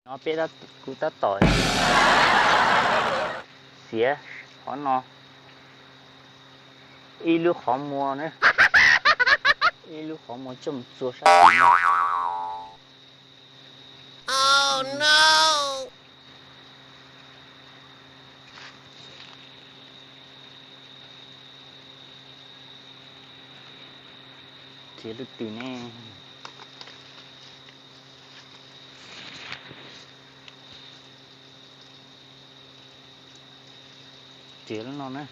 No peb, kuv tab tom txiav qhov no, ib lub qhov muag na, ib lub qhov muag coj mus txua sab tid no. Txiav lub twg ne? Txiav lub no na.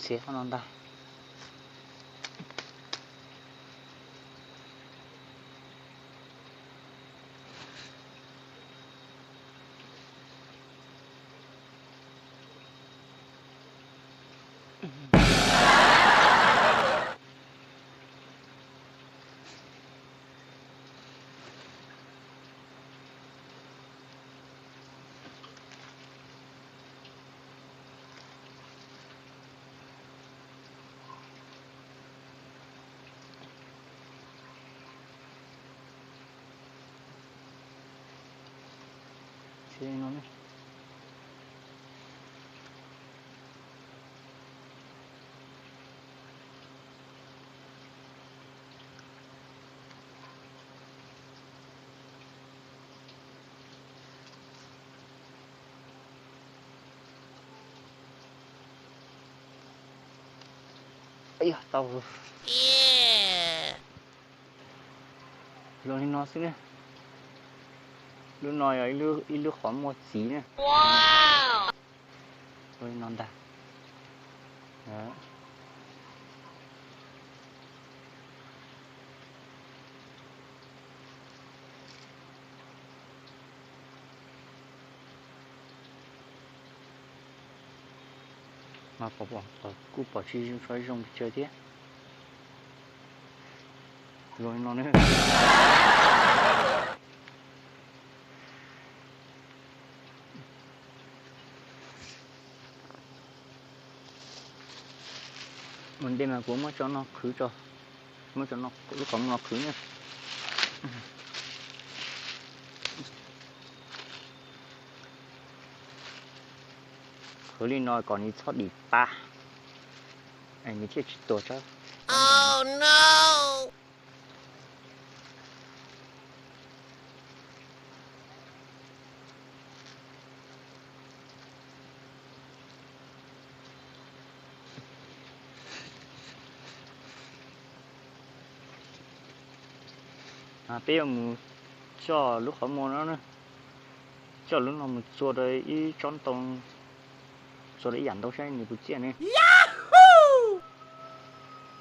Txiav qhov no ntag. Tau, zoo li no xwb ne. Lub no yog ib lub qhov muag txiv ne. Zoo li no ntag. Mas kuj pom tsis tshua zoo pes tsawg thiab. Zoo li no ne. Ua ntej mas kuv muab cov no qhwv tso, muab cov no, lub qhov muag no qhwv na. Qhwv li no kom nws txhob dim pa, nws thiaj tsis tuag tsawb. Peb yuav mus coj lub qhov muag no, coj lub no mus txua rau ib tsob ntoo, txua rau ib yam ntoo saib nws puas ciaj ne.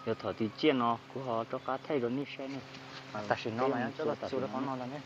Yog thaum twg ciaj no kuv ho rov qab thaij rau nej saib ne. Tam sim no mas coj los txua rau qhov no lawm ne.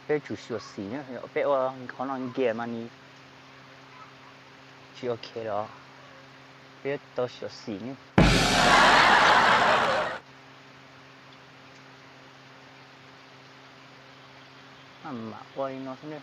Peb tsum xyuam xim na, peb ua qhov no nkias mas nws tsis ok los, peb tau xyuam xim ne. Mam ua li no xwb ne.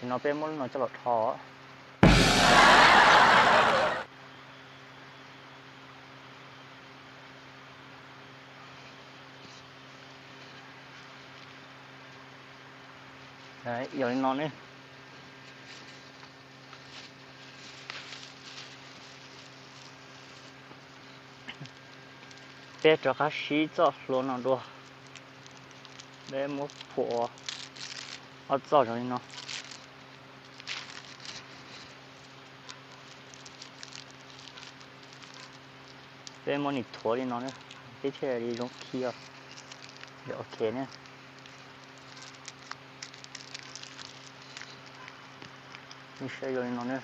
No peb muab lub no coj los rho. Yog li no ne. Peb rov qab sib txoj hlua no dua. Peb muab phua ob txoj zoo li no. Peb muab nim thuav li no, peb thiaj li zoo khi os. Ok ne. Saib zoo li no ne.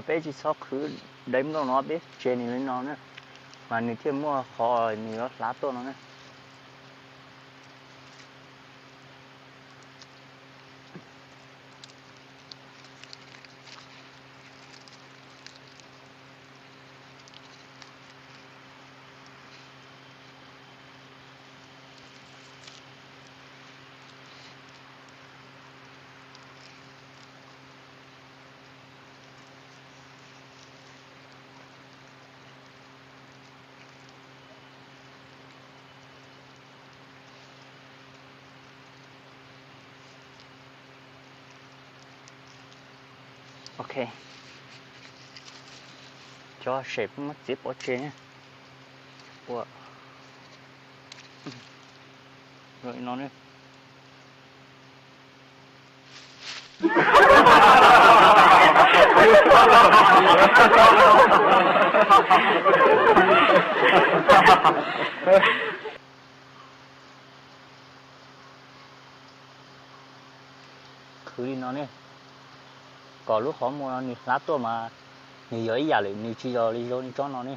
Peb tsis txhob qhwv daim nplooj no, peb tseg nws li no na, mas nws thiaj muaj qhov nws yuav hlav tuaj no na. Ok, cov sem muab txiav pov tseg ne. Ua no ne. Qhwv li no ne, kom lub qhov muag no nws hlab tuaj mas nws yog ib yam lawm, nws tsis yog li zoo li tsob no ne.